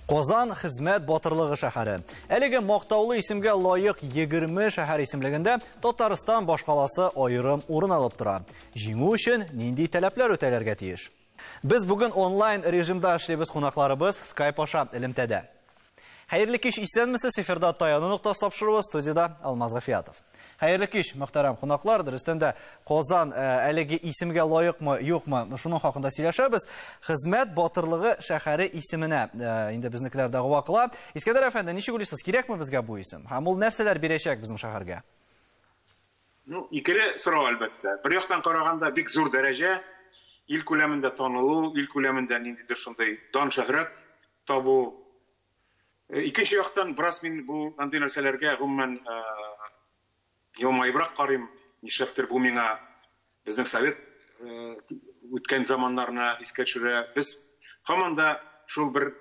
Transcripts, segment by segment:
Казан хезмәт батырлыгы шәһәре. Әлеге мактаулы исемгә лаек 20 шәһәр исемлегендә Татарстан башкаласы аерым урын алып тора. Җиңү өчен нинди таләпләр үтәлергә тиеш? Без бүген онлайн режимда эшлибез, кунакларыбыз Skype аша элемтәдә. Хәерле кич, исәнмесез, эфирда Таяну ноктасы тапшыруы, студияда Алмаз Гафиятов. Хәерле кич, мөхтәрәм кунаклар, дөрестән дә Казан әлеге исемгә лаекмы, юкмы, шуның хакында сөйләшәбез. Хезмәт батырлыгы шәһәре исеменә инде безнекеләр дәгъва кыла. Искәндәр әфәнде, ничек уйлыйсыз, кирәкме безгә бу исем? Һәм ул нәрсәләр бирәчәк безнең шәһәргә? Ну, икеле сорау, әлбәттә. Бер яктан караганда бик зур дәрәҗә, ил күләмендә танылу, ил күләмендә ниндидер шундый дан шөһрәт табу. Икенче яктан, бераз мин бу андый нәрсәләргә гомумән елмаебрак карыйм. Нишләптер бу миңа безнең совет үткән заманнарны искә төшерә. Без һаман да шул бер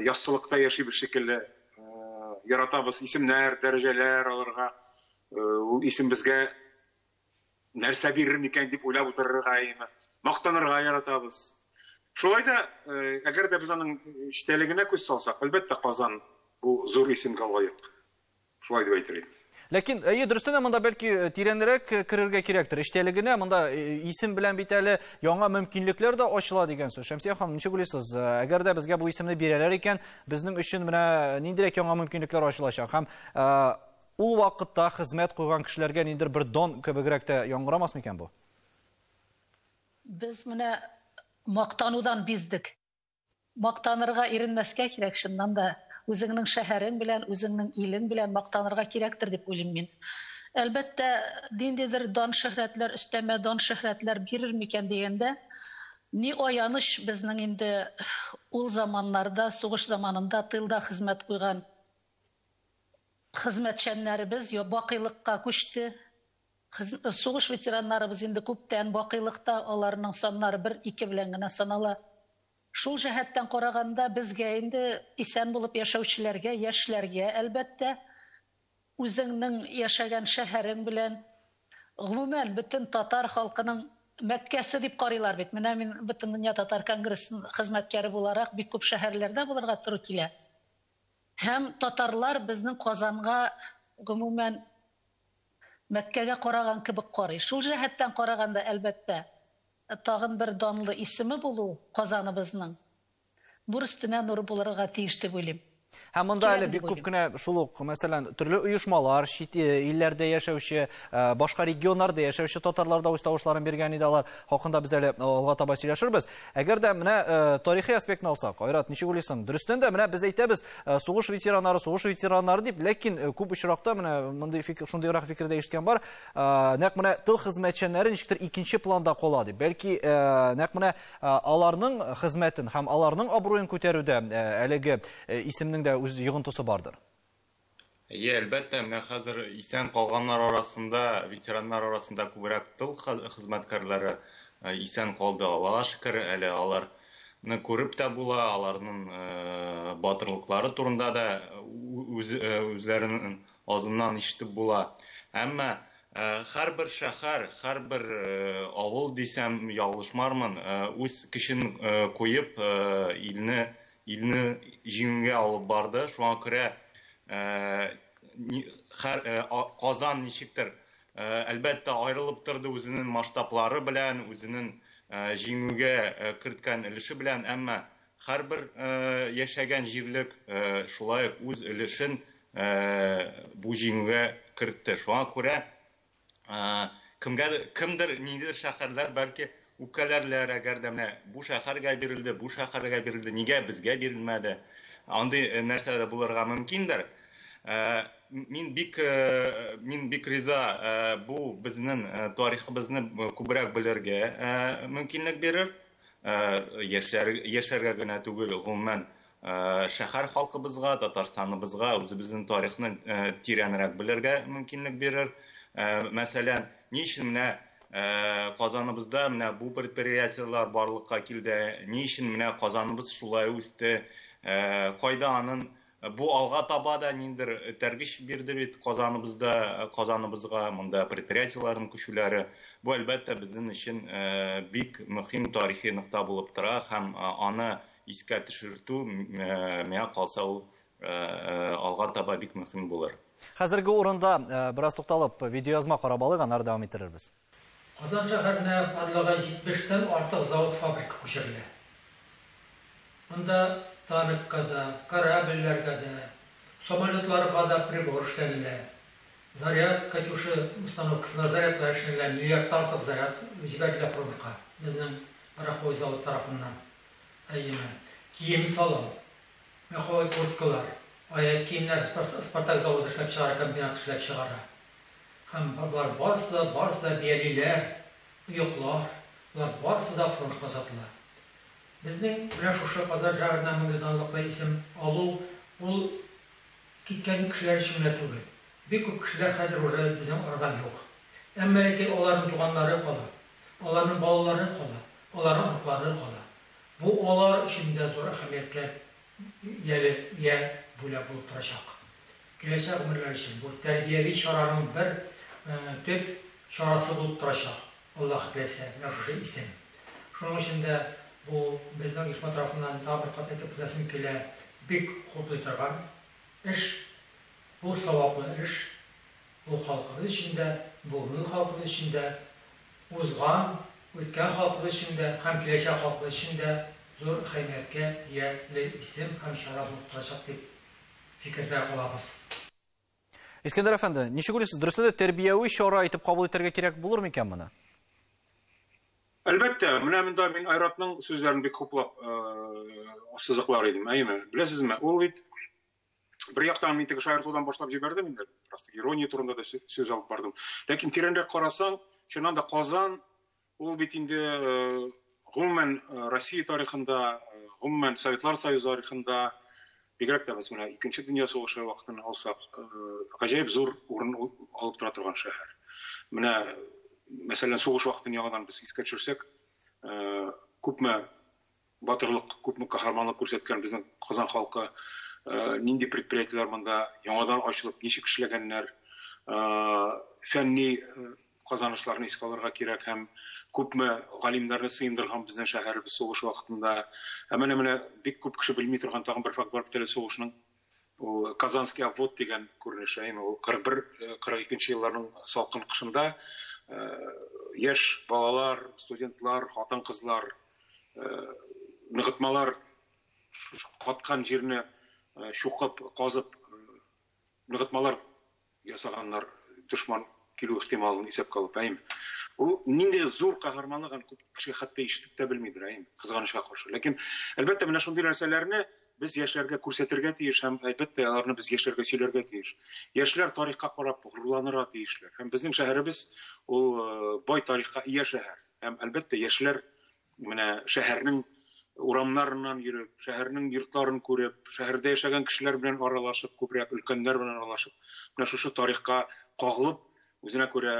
яссылыкта яшибез шикелле, яратабыз исемнәр, дәрәҗәләр алырга. Ул исем безгә нәрсә бирер микән дип уйлап утырырга, мактанырга яратабыз. Шулай да, әгәр дә без аның эчтәлегенә күз салсак, әлбәттә, Казан бу зур исемгә лаек. Шулай дип әйтер идем. Ләкин, әйе, дөрестән дә монда бәлки тирәнрәк керергә кирәктер. Эчтәлегенә монда исем белән бит әле яңа мөмкинлекләр дә ачыла дигән сүз. Шәмсия ханым, ничек уйлыйсыз? Әгәр дә безгә бу исемне бирәләр икән, безнең өчен менә ниндирәк яңа мөмкинлекләр ачылачак? Һәм ул вакытта хезмәт куйган кешеләргә ниндидер бер дан кебегрәк тә яңгырамас микән бу? Без менә мактанудан биздек. Мактанырга иренмәскә кирәк, чыннан да. Үзеңнең шәһәрең белән, үзеңнең илең белән мактанырга кирәктер дип уйлыйм мин. Әлбәттә, ниндидер дан шөһрәтләр, өстәмә дан шөһрәтләр бирер микән дигәндә, ни аяныч, безнең инде ул заманнарда, сугыш заманында тылда хезмәт куйган хезмәтчәннәребез бакыйлыкка күчте. Сугыш ветераннарыбыз инде күптән бакыйлыкта, аларның саннары 1-2 белән генә санала. Шул җәһәттән караганда безгә инде исән булып яшәүчеләргә, яшьләргә, әлбәттә, үзеңнең яшәгән шәһәрең белән, гомумән бөтен татар халкының Мәккәсе дип карыйлар бит. Менә мин Бөтендөнья татар конгрессының хезмәткәре буларак бик күп шәһәрләрдә булырга туры килә. Һәм татарлар безнең Казанга, гомумән Мәккәгә караган кебек карый. Шул җәһәттән караганда, әлбәттә, тагын бер данлы исеме булу Казаныбызның нур өстенә нур булырга тиеш дип уйлыйм. Һәм монда әле бик күп кенә шул ук, мәсәлән, төрле оешмалар, чит илләрдә яшәүче, башка регионнарда яшәүче татарлар да үз тавышларын биргән иде, алар хакында без әле алга таба сөйләшербез. Әгәр дә менә тарихи аспектны алсак, Айрат, ничек уйлыйсың? Дөрестән дә менә без әйтәбез, сугыш ветераннары, сугыш ветераннары дип, ләкин күп очракта менә мондый фикер, шундыйрак фикердә ишеткән бар, нәкъ менә тыл хезмәтчәннәре ничектер икенче планда кала дип. Бәлки, нәкъ менә аларның хезмәтен һәм аларның абруен күтәрүдә әлеге исемнең дә үз йогынтысы бардыр. Әйе, әлбәттә, менә хәзер исән калганнар арасында, ветераннар арасында күбрәк тыл хезмәткәрләре исән калды. Аллаһка шөкер, әле аларны күреп тә була, аларның батырлыклары турында да үзләренең авызыннан ишетеп була. Әмма һәрбер шәһәр, һәрбер авыл дисәм, ялгышмармын, үз көчен куеп, илне җиңүгә алып барды. Шуңа күрә Казан ничектер, әлбәттә, аерылып торды үзенең масштаблары белән, үзенең җиңүгә керткән өлеше белән, әмма һәрбер яшәгән җирлек шулай ук үз өлешен бу җиңүгә кертте. Шуңа күрә кемдер ниндидер шәһәрләр бәлки үпкәләрләр, әгәр дә менә бу шәһәргә бирелде, бу шәһәргә бирелде, нигә безгә бирелмәде? Андый нәрсәләр булырга мөмкиндер. Мин бик риза, бу безнең тарихыбызны күбрәк белергә мөмкинлек бирер. Яшьләргә генә түгел, гомумән, шәһәр халкыбызга, Татарстаныбызга үзебезнең тарихны тирәнрәк белергә мөмкинлек бирер. Мәсәлән, ни өчен менә Казаныбызда менә бу предприятиеләр барлыкка килде, ни өчен менә Казаныбыз шулай үсте, кайда аның бу алга таба да ниндидер этәргеч бирде бит Казаныбызга, монда предприятиеләрнең күчүләре. Бу әлбәттә безнең өчен бик мөһим тарихи нокта булып тора һәм аны искә төшертү, миңа калса, ул алга таба бик мөһим булыр. Хәзерге урында бераз тукталып, видеоязма карап алыйк, аннары дәвам иттерербез. Казан шәһәренә барлыгы 70тән артык завод-фабрика күчерелә. Монда танкка да, корабльләргә дә, самолетларга да прибор эшләнелә. Заряд «Катюша» установкасына зарядлар эшләнелә, миллиардтан артык заряд җибәрелә фронтка безнең пороховой завод тарафыннан. Әйеме. Кием-салым, меховой курткалар, аяк киемнәр «Спартак» заводы эшләп чыгара, комбинат эшләп чыгара. Һәм болар барысы да, барысы да биялиләр, оеклар, болар барысы да фронтка озатыла. Безнең менә шушы Казан шәһәренә мондый данлыклы исем алу, ул киткән кешеләр өчен генә түгел. Бик күп кешеләр хәзер уже безнең арадан юк. Әмма ләкин аларның туганнары кала, аларның балалары кала, аларның оныклары кала. Бу алар өчен дә зур әһәмияткә ияле ия бүләк булып торачак. Киләчәк гомерләр өчен бу тәрбияви чараның бер төп чарасы булып торачак, Аллаһ теләсә, менә шушы исем. Шуның өчен дә бу безнең оешма тарафыннан тагын бер кат әйтеп үтәсем килә, бик хуплый торган эш, бу саваплы эш, бу халкыбыз өчен дә, бүгенге халкыбыз өчен дә, узган, үткән халкыбыз өчен дә һәм киләчәк халкыбыз өчен дә зур әһәмияткә ия исем һәм чара булып торачак дип фикердә калабыз. Искәндәр әфәнде, ничек уйлыйсыз, дөрестән дә тәрбияви чара итеп кабул итәргә кирәк булыр микән моны? Әлбәттә, менә монда мин Айратның сүзләрен бик хуплап ассызыклар идем, әйеме? Беләсезме, ул бит бер яктан мин теге шаяртудан башлап җибәрдем инде, просто ирония турында да сүз алып бардым. Ләкин тирәнрәк карасаң, чыннан да Казан ул бит инде гомумән Россия тарихында, гомумән Советлар Союзы тарихында, бигрәк тә без менә Икенче дөнья сугышы вакытын алсак, гаҗәеп зур урын алып тора торган шәһәр. Менә, мәсәлән, сугыш вакытын яңадан без искә төшерсәк, күпме батырлык, күпме каһарманлык күрсәткән безнең Казан халкы, нинди предприятиеләр монда яңадан ачылып, ничек эшләгәннәр, фәнни казанышларны искә алырга кирәк һәм күпме галимнәрне сыендырган безнең шәһәребез сугыш вакытында. Ә менә бик күп кеше белми торган тагын бер факт бар бит әле сугышның. Ул Казанский обвод дигән күренеш, әйеме, ул 41-42 елларның салкын кышында яшь балалар, студентлар, хатын-кызлар, ныгытмалар каткан җирне чукып, казып, ныгытмалар ясаганнар дошман килү ихтималын исәпкә алып, әйеме. Ул нинди зур каһарманлык, аны күп кеше хәтта ишетеп тә белмидер, әйеме, кызганычка каршы. Ләкин, әлбәттә, менә шундый нәрсәләрне без яшьләргә күрсәтергә тиеш һәм, әлбәттә, аларны без яшьләргә сөйләргә тиеш. Яшьләр тарихка карап горурланырга тиешләр. Һәм безнең шәһәребез ул бай тарихка ия шәһәр. Һәм, әлбәттә, яшьләр менә шәһәрнең урамнарыннан йөреп, шәһәрнең йортларын күреп, шәһәрдә яшәгән кешеләр белән аралашып, күбрәк өлкәннәр белән аралашып, менә шушы тарихка кагылып, үзенә күрә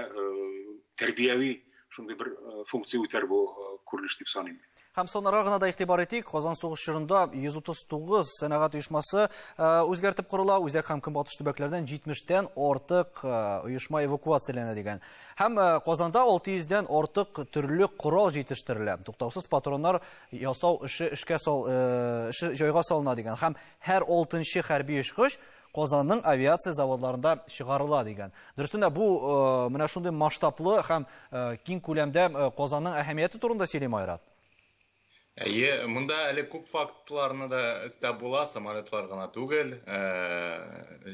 тәрбияви шундый бер функция үтәр бу күренеш дип саныйм. Һәм сонара гына да игътибар итик, Казан сугыш чорында 139 сәнәгать оешмасы үзгәртеп корыла, үзәк һәм көнбатыш төбәкләрдән 70-тән артык оешма эвакуацияләнә дигән. Һәм Казанда 600-дән артык төрле корал җитештерелә. Туктаусыз патроннар ясау эше эшкә сал, эше җайга салына дигән. Һәм һәр 6-нчы хәрби очкыч Казанның авиация заводларында чыгарыла дигән. Дөрестән дә бу менә шундый масштаблы һәм киң күләмдә Казанның әһәмияте турында сөйлим, Айрат. Әйе, монда әле күп фактларны да өстәп була, самолетлар гына түгел,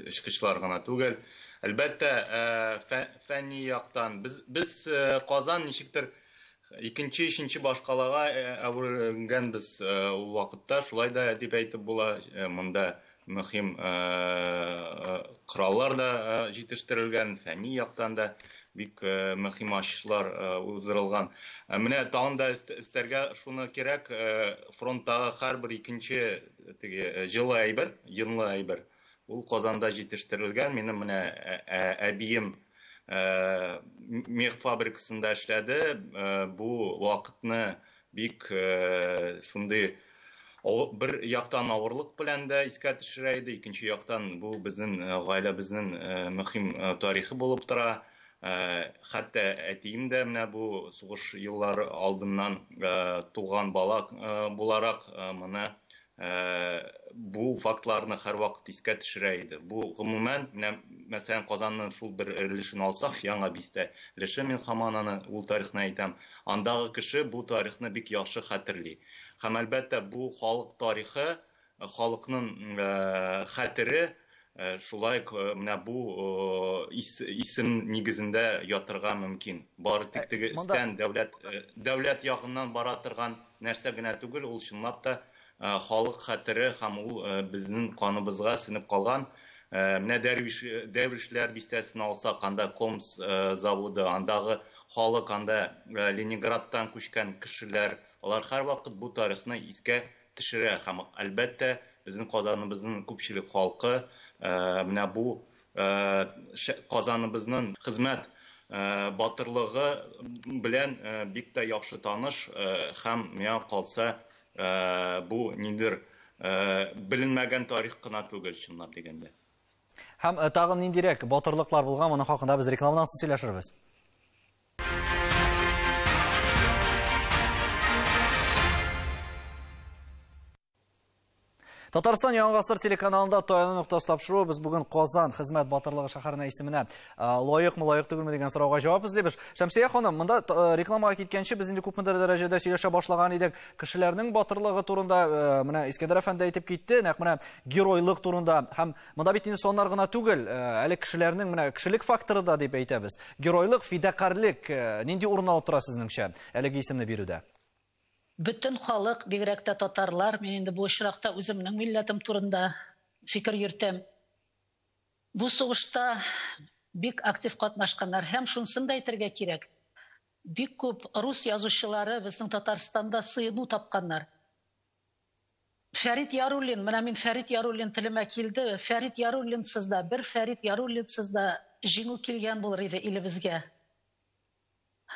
очкычлар гына түгел. Әлбәттә, фәнни яктан без Казан ничектер икенче, өченче башкалага әверелгәнбез ул вакытта, шулай да дип әйтеп була, монда мөһим кораллар да җитештерелгән, фәнни яктан да бик мөһим ачышлар уздырылган. Менә тагын да өстәргә шуны кирәк, фронттагы һәрбер икенче теге җылы әйбер, йонлы әйбер, ул Казанда җитештерелгән. Минем менә әбием мех фабрикасында эшләде. Бу вакытны бик шундый бер яктан авырлык белән дә искә төшерә иде, икенче яктан бу безнең гаиләбезнең мөһим тарихы булып тора. Хәтта әтием дә менә бу сугыш еллары алдыннан туган бала буларак моны бу фактларны һәрвакыт искә төшерә иде. Бу гомумән, менә мәсәлән, Казанның шул бер өлешен алсак, Яңа бистә өлеше, мин һаман аны ул тарихны әйтәм. Андагы кеше бу тарихны бик яхшы хәтерли. Һәм әлбәттә, бу халык тарихы, халыкның хәтере шулай менә бу исем нигезендә ятырга мөмкин. Бары тик теге өстән дәүләт ягыннан бара торган нәрсә генә түгел, ул чынлап та халык хәтере һәм ул безнең каныбызга сеңеп калган. Менә Дәрвишләр бистәсен алсак, анда Комс заводы, андагы халык, анда Ленинградтан күчкән кешеләр, алар һәрвакыт бу тарихны искә төшерә һәм әлбәттә безнең Казаныбызның күпчелек халкы менә бу Казаныбызның хезмәт батырлыгы белән бик тә яхшы таныш һәм миңа калса бу ниндидер беленмәгән тарих кына түгел, чынлап дигәндә. Һәм тагын ниндирәк батырлыклар булган, моның хакында без рекламадан соң сөйләшербез. Татарстан Яңа гасыр телеканалында Таяну ноктасы тапшыруы. Без бүген Казан хезмәт батырлыгы шәһәренә исеменә лаекмы, лаек түгелме дигән сорауга җавап эзлибез. Шәмсия ханым, монда рекламага киткәнче без инде күпмедер дәрәҗәдә сөйләшә башлаган идек. Кешеләрнең батырлыгы турында менә Искәндәр әфәнде әйтеп китте, нәкъ менә геройлык турында. Һәм монда бит инде саннар гына түгел, әле кешеләрнең менә кешелек факторы да дип әйтәбез. Геройлык, фидакарьлек нинди урын алып тора сезнеңчә әлеге исемне бирүдә? Бөтен халык, бигрәк тә татарлар, мин инде бу очракта үземнең милләтем турында фикер йөртәм. Бу сугышта бик актив катнашканнар һәм шунысын да әйтергә кирәк. Бик күп рус язучылары безнең Татарстанда сыену тапканнар. Фәрит Яруллин, менә мин Фәрит Яруллин телемә килде. Фәрит Яруллинсыз да, бер Фәрит Яруллинсыз да җиңү килгән булыр иде илебезгә.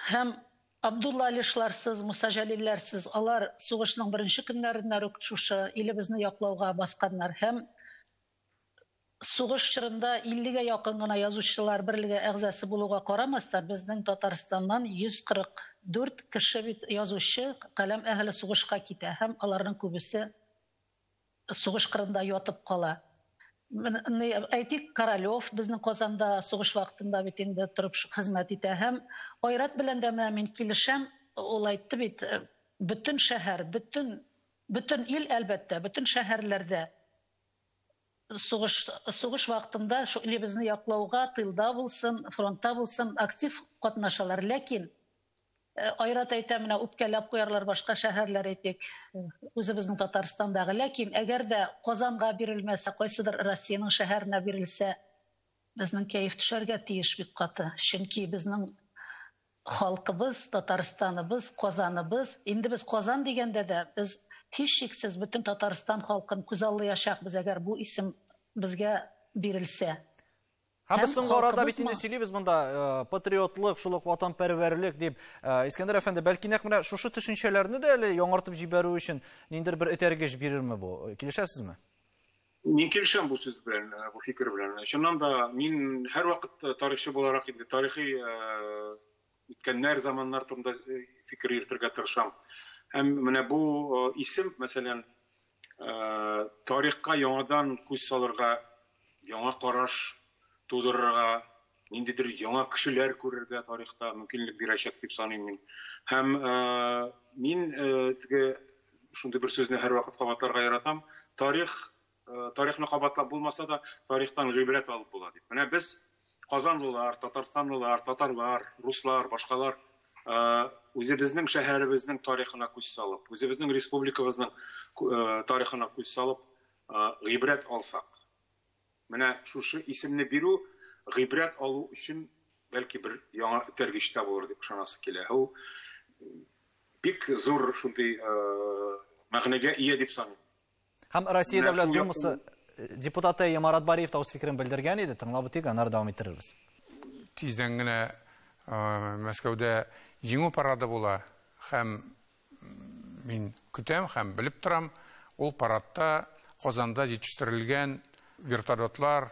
Һәм Абдулла Алишларсыз, Муса Җәлилләрсез, алар сугышның беренче көннәреннән үк шушы илебезне яклауга басканнар. Һәм сугыш чорында 50-гә якын гына язучылар берлеге әгъзасы булуга карамастан, безнең Татарстаннан 144 кеше бит язучы, каләм әһеле сугышка китә һәм аларның күбесе сугыш кырында ятып кала. Әйтик, Королев безнең Казанда сугыш вакытында бит инде торып хезмәт итә һәм Айрат белән дә менә мин килешәм, ул әйтте бит, бөтен шәһәр, бөтен ил әлбәттә, бөтен шәһәрләрдә сугыш вакытында шу илебезне яклауга тылда булсын, фронтта булсын актив катнашалар. Ләкин Айрат әйтә, менә үпкәләп куярлар башка шәһәрләр әйтик, үзебезнең Татарстандагы. Ләкин әгәр дә Казанга бирелмәсә, кайсыдыр Россиянең шәһәренә бирелсә, безнең кәеф төшәргә тиеш бик каты. Чөнки безнең халкыбыз, Татарстаныбыз, Казаныбыз, инде без Казан дигәндә дә без һичшиксез бөтен Татарстан халкын күзаллаячакбыз, әгәр бу исем безгә бирелсә. Һәм без соңгы арада бит инде сөйлибез монда патриотлык, шул ук ватанпәрвәрлек дип. Искәндәр әфәнде, бәлки нәкъ менә шушы төшенчәләрне дә әле яңартып җибәрү өчен ниндидер бер этәргеч бирерме бу? Килешәсезме? Мин килешәм бу сүз белән, бу фикер белән. Чыннан да мин һәрвакыт тарихчы буларак инде тарихи үткәннәр, заманнар турында фикер йөртергә тырышам. Һәм менә бу исем, мәсәлән, тарихка яңадан күз салырга, яңа караш тудырырга, ниндидер яңа кешеләр күрергә тарихта мөмкинлек бирәчәк дип саныйм мин. Һәм мин теге шундый бер сүзне һәрвакыт кабатларга яратам. Тарихны кабатлап булмаса да, тарихтан гыйбрәт алып була дип. Менә без казанлылар, татарстанлылар, татарлар, руслар, башкалар үзебезнең шәһәребезнең тарихына күз салып, үзебезнең республикабызның тарихына күз салып, гыйбрәт алсак. Менә шушы исемне бирү гыйбрәт алу өчен бәлки бер яңа этәргеч тә булыр дип ышанасы килә. Ул бик зур шундый мәгънәгә ия дип саныйм. Һәм Россия Дәүләт Думасы депутаты Марат Бариев та үз фикерен белдергән иде. Тыңлап үтик, аннары дәвам иттерербез. Тиздән генә Мәскәүдә җиңү парады була һәм мин көтәм һәм белеп торам, ул парадта Казанда җитештерелгән вертолетлар,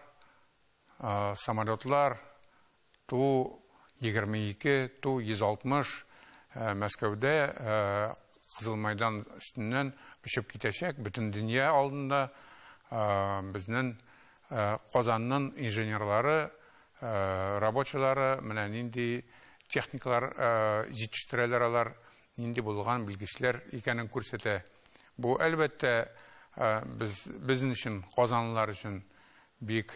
самолетлар Ту-22, Ту-160 Мәскәүдә Кызыл Майдан өстеннән очып китәчәк, бөтен дөнья алдында безнең Казанның инженерлары, рабочилары менә нинди техникалар җитештерәләр алар, нинди булган белгечләр икәнен күрсәтә. Бу, әлбәттә, без безнең өчен, казанлылар өчен бик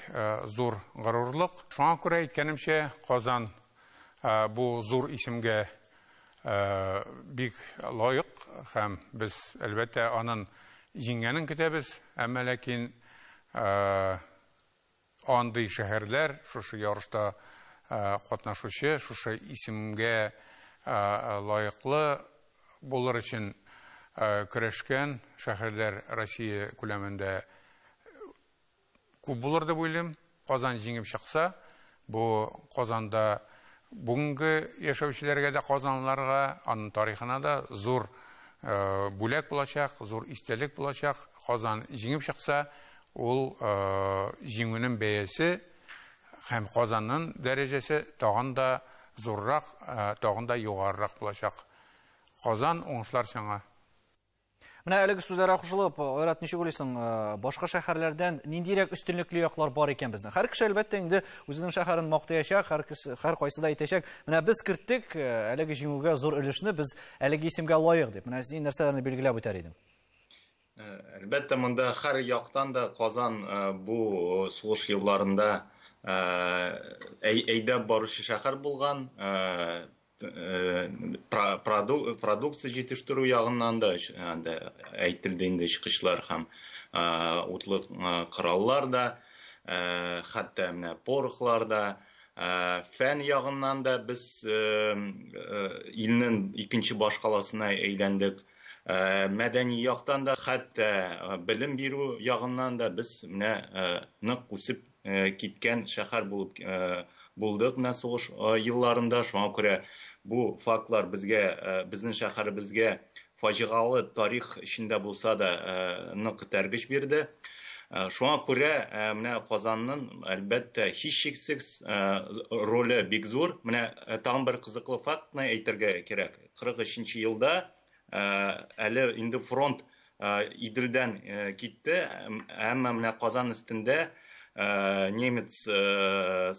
зур горурлык. Шуңа күрә әйткәнемчә, Казан бу зур исемгә бик лаек һәм без, әлбәттә, аның җиңгәнен көтәбез. Әмма ләкин андый шәһәрләр шушы ярышта катнашучы, шушы исемгә лаеклы булыр өчен көрәшкән шәһәрләр Россия күләмендә күп булыр дип уйлыйм. Казан җиңеп чыкса, бу Казанда бүгенге яшәүчеләргә дә, казанлыларга, аның тарихына да зур бүләк булачак, зур истәлек булачак. Казан җиңеп чыкса, ул җиңүнең бәясе һәм Казанның дәрәҗәсе тагын да зуррак, тагын да югарырак булачак. Казан, уңышлар сиңа! Менә әлеге сүзләргә кушылып, Айрат, ничек уйлыйсың, башка шәһәрләрдән ниндирәк өстенлекле яклар бар икән безнең? Һәр кеше, әлбәттә, инде үзенең шәһәрен мактаячак, һәр кайсы да әйтәчәк, менә без керттек әлеге җиңүгә зур өлешне, без әлеге исемгә лаек дип. Менә син нәрсәләрне билгеләп үтәр идең? Әлбәттә, монда һәр яктан да Казан бу сугыш елларында әйдәп баручы шәһәр булган. Продукция җитештерү ягыннан да әйтелде инде, очкычлар һәм утлы кораллар да, хәтта менә порохлар да, фән ягыннан да без илнең икенче башкаласына әйләндек. Мәдәни яктан да, хәтта белем бирү ягыннан да без менә нык үсеп киткән шәһәр булып булдык менә сугыш елларында. Шуңа күрә бу фактлар безгә, безнең шәһәребезгә фаҗигалы тарих эчендә булса да нык этәргеч бирде. Шуңа күрә менә Казанның, әлбәттә, һичшиксез роле бик зур. Менә тагын бер кызыклы фактны әйтергә кирәк. 43 елда әле инде фронт Иделдән китте, әмма менә Казан өстендә немец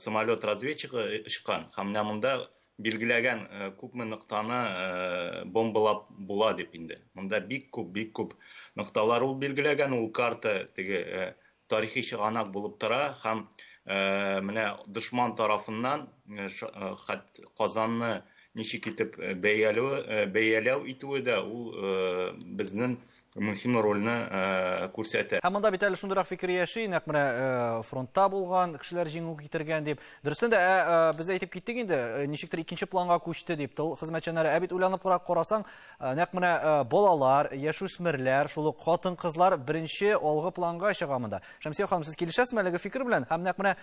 самолет разведчигы очкан һәм менә монда билгеләгән күпме ноктаны бомбалап була дип инде. Монда бик күп, бик күп нокталар ул билгеләгән, ул карта теге тарихи чыганак булып тора һәм менә дошман тарафыннан Казанны ничек итеп бәяләү итүе дә ул безнең мөһим рольне күрсәтә. Һәм монда бит әле шундыйрак фикер яши, нәкъ менә фронтта булган кешеләр җиңү китергән дип. Дөрестән дә, без әйтеп киттек инде, ничектер икенче планга күчте дип тыл хезмәтчәннәре. Ә бит уйланыбрак карасаң, нәкъ менә балалар, яшүсмерләр, шул ук хатын-кызлар беренче алгы планга чыга монда. Шәмсия ханым, сез килешәсезме әлеге фикер белән? Һәм нәкъ менә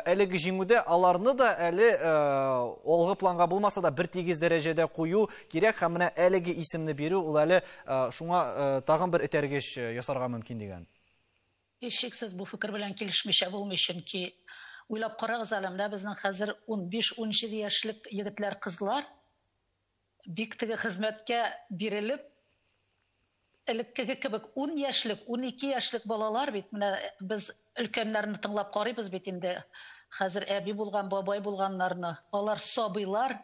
әлеге җиңүдә аларны да әле алгы планга булмаса да бер тигез дәрәҗәдә кую кирәк һәм менә әлеге исемне бирү ул әле шуңа тагын бер этәргеч ясарга мөмкин дигән. Һичшиксез бу фикер белән килешмичә булмый, чөнки уйлап карагыз әле, менә безнең хәзер 15-17 яшьлек егетләр, кызлар бик теге хезмәткә бирелеп, элеккеге кебек 10 яшьлек, 12 яшьлек балалар бит, менә без өлкәннәрне тыңлап карыйбыз бит инде, хәзер әби булган, бабай булганнарны, алар сабыйлар,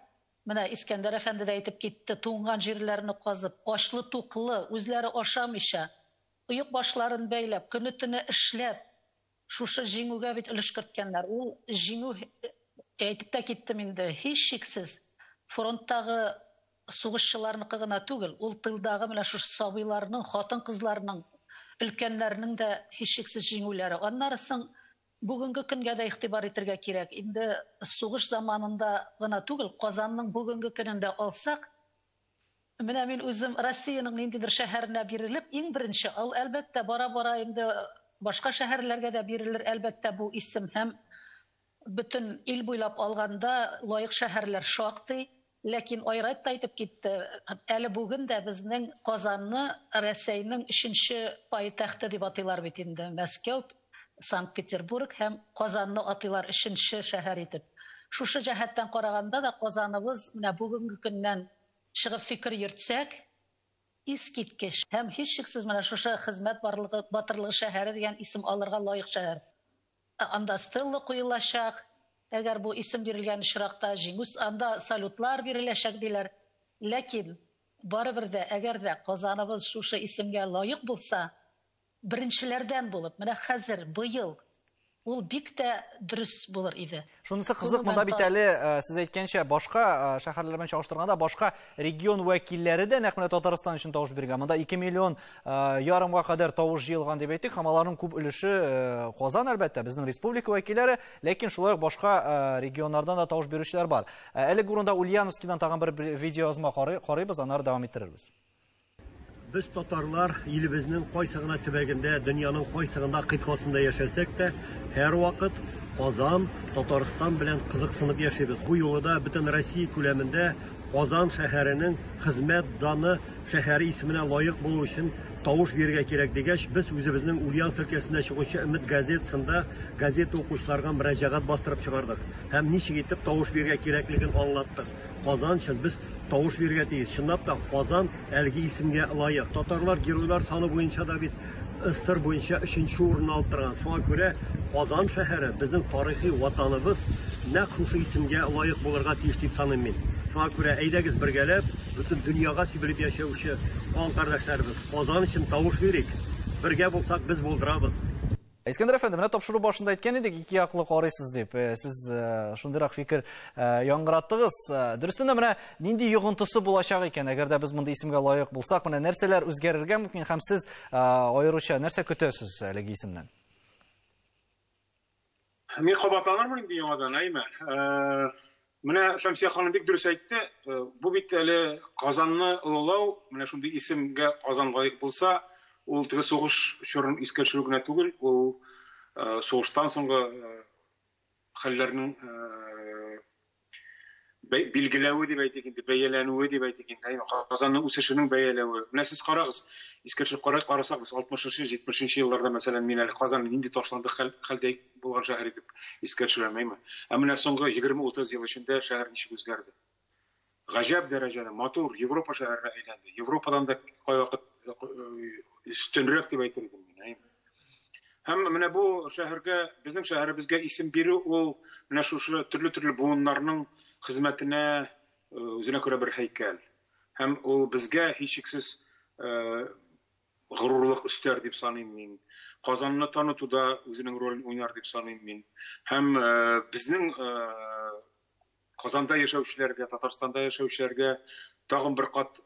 менә Искәндәр әфәнде дә әйтеп китте, туңган җирләрне казып, ачлы-туклы, үзләре ашамыйча, оек башларын бәйләп, көне-төне эшләп, шушы җиңүгә бит өлеш керткәннәр. Ул җиңү, әйтеп тә киттем инде, һичшиксез фронттагы сугышчыларныкы гына түгел, ул тылдагы менә шушы сабыйларның, хатын-кызларның, өлкәннәрнең дә һичшиксез җиңүләре. Аннары соң бүгенге көнгә дә игътибар итәргә кирәк. Инде сугыш заманында гына түгел, Казанның бүгенге көнендә алсак, менә мин үзем Россиянең ниндидер шәһәренә бирелеп, иң беренче, ул әлбәттә бара-бара инде башка шәһәрләргә дә бирелер, әлбәттә бу исем һәм бөтен ил буйлап алганда лаек шәһәрләр шактый. Ләкин Айрат та әйтеп китте, әле бүген дә безнең Казанны Рәсәйнең 3нче пайтәхте дип атыйлар бит инде. Мәскәү, Санкт-Петербург һәм Казанны атыйлар 3нче шәһәр итеп. Шушы җәһәттән караганда да Казаныбыз менә бүгенге көннән чыгып фикер йөртсәк, Искиткеч һәм һичшиксез менә шушы хезмәт барлыгы батырлыгы шәһәре дигән исем алырга лаек шәһәр. Анда стелла куелачак. Әгәр бу исем бирелгән очракта җиңү анда салютлар биреләчәк диләр. Ләкин барыбер дә әгәр дә Казаныбыз шушы исемгә лаек булса, беренчеләрдән булып, менә хәзер быел ул бик тә дөрес булыр иде. Шунысы кызык, монда бит әле сез әйткәнчә, башка шәһәрләр белән чагыштырганда башка регион вәкилләре дә нәкъ менә Татарстан өчен тавыш биргән. Монда 2 миллион ярымга кадәр тавыш җыелган дип әйтик, һәм аларның күп өлеше Казан, әлбәттә, безнең республика вәкилләре, ләкин шулай ук башка регионнардан да тавыш бирүчеләр бар. Әлеге урында Ульяновскидан тагын бер видеоязма карыйбыз, аннары дәвам иттерербез. Без татарлар илебезнең кайсы гына төбәгендә, дөньяның кайсы гына кыйтгасында яшәсәк тә, һәрвакыт Казан, Татарстан белән кызыксынып яшибез. Бу юлы да бөтен Россия күләмендә Казан шәһәренең хезмәт даны шәһәре исеменә лаек булу өчен тавыш бирергә кирәк дигәч, без үзебезнең Ульяновск өлкәсендә чыгучы Өмет газетасында газета укучыларга мөрәҗәгать бастырып чыгардык һәм ничек итеп тавыш бирергә кирәклеген аңлаттык. Казан өчен без тавыш бирергә тиеш. Чынлап та Казан әлеге исемгә лаек. Татарлар геройлар саны буенча да бит СССР буенча 3нче урын алып торган. Шуңа күрә Казан шәһәре безнең тарихи ватаныбыз нәкъ шушы исемгә лаек булырга тиеш дип саныйм мин. Шуңа күрә әйдәгез бергәләп бөтен дөньяга сибелеп яшәүче кан кардәшләребез Казан өчен тавыш бирик. Бергә булсак без булдырабыз. Искәндәр әфәнде, менә тапшыру башында әйткән идек, ике яклы карыйсыз дип. Сез шундыйрак фикер яңгыраттыгыз. Дөрестән дә менә нинди йогынтысы булачак икән, әгәр дә без мондый исемгә лаек булсак, менә нәрсәләр үзгәрергә мөмкин һәм сез аеруча нәрсә көтәсез әлеге исемнән? Мин кабатланырмын инде яңадан, әйме? Менә Шәмсия ханым бик дөрес әйтте. Бу бит әле Казанны олылау, менә шундый исемгә Казан лаек булса, ул теге сугыш чорын искә төшерү генә түгел, ул сугыштан соңгы хәлләрнең билгеләве дип әйтик инде, бәяләнүе дип әйтик инде, Казанның үсешенең бәяләве. Менә сез карагыз, искә төшереп карасак, без 60-70 елларда, мәсәлән, мин әле Казан нинди ташландык хәлдә булган шәһәр итеп искә төшерәм, әйме? Ә менә соңгы 20-30 ел эчендә шәһәр ничек үзгәрде? Гаҗәп дәрәҗәдә матур Европа шәһәренә әйләнде. Европадан да кайвакыт өстенрәк дип әйтер идем мин, әйме? Һәм менә бу шәһәргә, безнең шәһәребезгә исем бирү ул менә шушы төрле-төрле буыннарның хезмәтенә үзенә күрә бер һәйкәл. Һәм ул безгә һичшиксез горурлык өстәр дип саныйм мин. Казанны танытуда үзенең ролен уйнар дип саныйм мин. Һәм безнең Казанда яшәүчеләргә, Татарстанда яшәүчеләргә тагын бер кат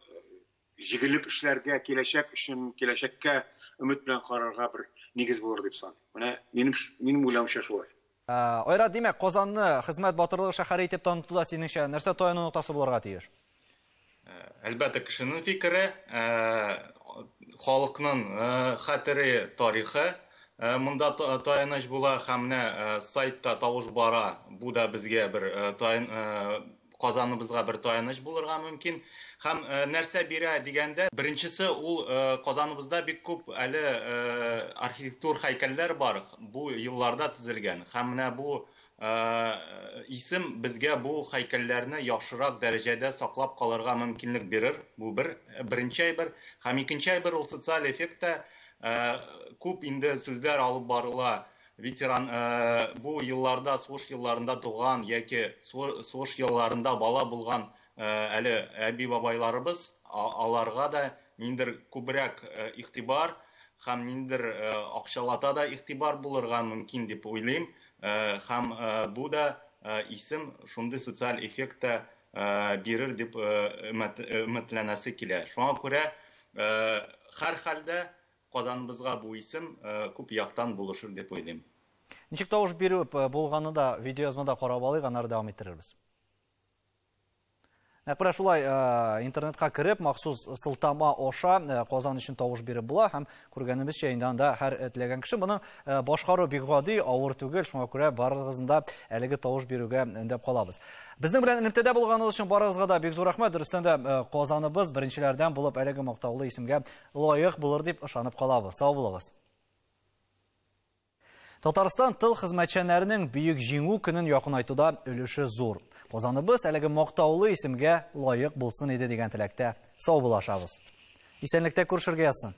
җигелеп эшләргә, киләчәк өчен, киләчәккә өмет белән карарга бер нигез булыр дип саныйм. Менә минем уйлавымча шулай. Айрат, димәк, Казанны хезмәт батырлыгы шәһәре итеп танытуда синеңчә нәрсә таяну ноктасы булырга тиеш? Әлбәттә, кешенең фикере, халыкның хәтере, тарихы монда таяныч була һәм менә сайтта тавыш бара. Бу да безгә бер Казаныбызга бер таяныч булырга мөмкин. Һәм нәрсә бирә дигәндә, беренчесе ул Казаныбызда бик күп әле архитектур һәйкәлләр бар, бу елларда төзелгән. Һәм менә бу исем безгә бу һәйкәлләрне яхшырак дәрәҗәдә саклап калырга мөмкинлек бирер. Бу беренче әйбер. Һәм икенче әйбер ул социаль эффектта күп инде сүзләр алып барыла. Ветеран бу елларда, сугыш елларында туган яки сугыш елларында бала булган әле әби-бабайларыбыз, аларга да ниндер күбрәк игътибар һәм ниндер акчалата да игътибар булырга мөмкин дип уйлыйм. Һәм бу да исем шундый социаль эффект та бирер дип өметләнәсе килә. Шуңа күрә һәр хәлдә Казаныбызга бу исем күп яктан булышыр дип уйлыйм. Ничек тавыш бирү булганы да видеоязмада карап алыйк, аннары дәвам иттерербез. Нәкъ менә шулай интернетка кереп, махсус сылтама аша Казан өчен тавыш биреп була һәм күргәнебезчә инде анда һәр теләгән кеше моны башкару бик гади, авыр түгел, шуңа күрә барыгызны да әлеге тавыш бирүгә өндәп калабыз. Безнең белән элемтәдә булганыгыз өчен барыгызга да бик зур рәхмәт. Дөрестән дә Казаныбыз беренчеләрдән булып әлеге мактаулы исемгә лаек булыр дип ышанып калабыз. Сау булыгыз. Татарстан тыл хезмәтчәннәренең бөек җиңү көнен якынайтуда өлеше зур. Казаныбыз әлеге мактаулы исемгә лаек булсын иде дигән теләктә сау булашабыз. Исәнлектә күрешергә язсын.